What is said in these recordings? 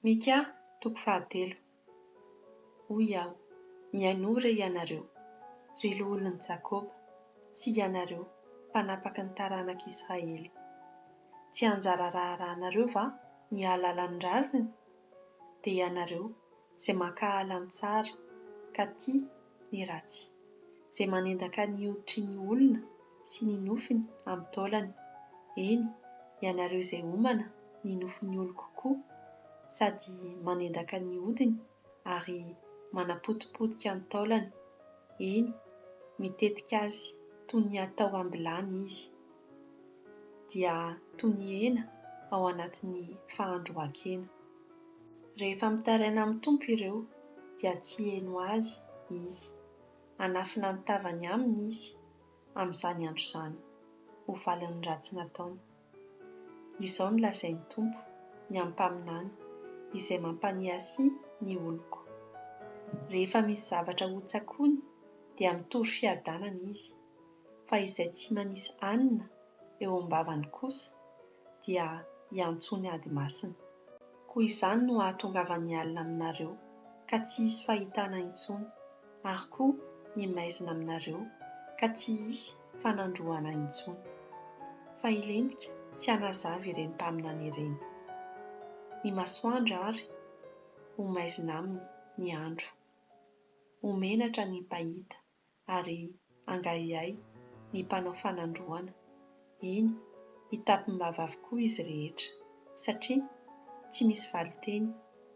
Mika toko fahatelo. Hoy aho, Mihainoa re ianareo, ry loholon'i Jakoba, sy ianareo mpanapaka ny taranak'i Israely. Tsy anjara raharahanareo va ny hahalala ny rariny? Dia ianareo izay mankahala ny tsara ka tia ny ratsy, izay manendaka ny hoditry ny olona sy ny nofiny amin'ny taolany, eny, ianareo izay homana ny nofon'ny oloko koa, sady manendaka ny hodiny ary manapotipotika ny taolany, eny, mitetika azy toy ny atao am-bilany izy, dia toy ny hena ao anatin'ny fahandroan-kena. Rehefa mitaraina amin'ny Tompo ireo, dia tsy heno azy Izy. Hanafina ny tavany aminy Izy amin'izany andro izany, ho valin'ny ratsy nataony. Izao no lazain'ny Tompo ny amin'ny mpaminany izay mampaniasia ny oloko, Rehefa misy zavatra hotsakoiny dia mitory fiadanana izy, fa izay tsy manisy hanina eo am-bavany kosa dia hiantsoany ady masina. Koa izany no hahatongavan'ny alina aminareo, ka tsy hisy fahitana intsony, ary koa ny maizina aminareo, ka tsy hisy fanandroana intsony. Fa hilentika tsy hanazava ireny mpaminany ireny. Ny masoandro ary ho maizina aminy ny andro. Ho menatra ny mpahita ary hangahiahy ny mpanao fanandroana, eny, hitapim-bava avokoa izy rehetra, satria tsy misy valin-teny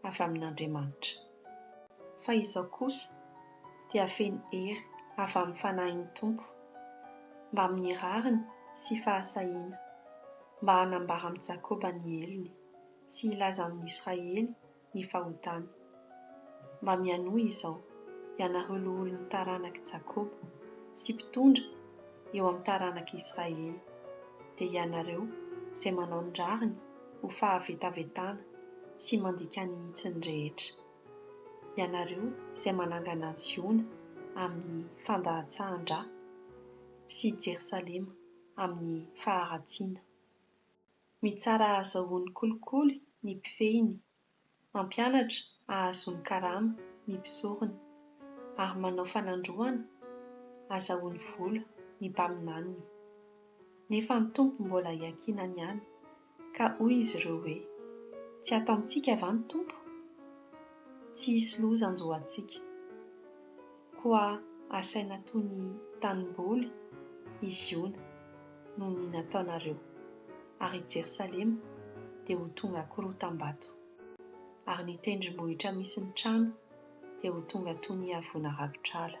avy amin'Andriamanitra. Fa izao kosa dia feno hery avy amin'ny Fanahin'ny Tompo, mbamin'ny rariny sy fahasahiana, mba hanambara amin'i Jakoba ny helony, sy hilaza amin'i Israely ny fahotany. Mba mihainoa izao, ianareo loholon'ny taranak'i Jakoba sy mpitondra eo amin'ny taranak'i Israely, dia ianareo izay manao ny rariny ho fahavetavetana sy mandika ny hitsiny rehetra, ianareo izay manangana an'i Ziona amin'ny fandatsahan-dra sy Jerosalema amin'ny faharatsiana. Mitsara ahazahoany kolikoly ny mpifehiny, mampianatra ahazoany karama ny mpisorony, ary manao fanandroana azahoany vola ny mpaminaniny. Nefa ny Tompo mbola iankinany ihany, ka hoy izy ireo hoe, Tsy ato amintsika va ny Tompo? Tsy hisy loza hanjo antsika. Koa asaina toy ny tanimboly i Ziona noho ny nataonareo, ary i Jerosalema dia ho tonga korotam-bato, ary ny tendrombohitra misy ny trano dia ho tonga toy ny havoana rakotr'ala.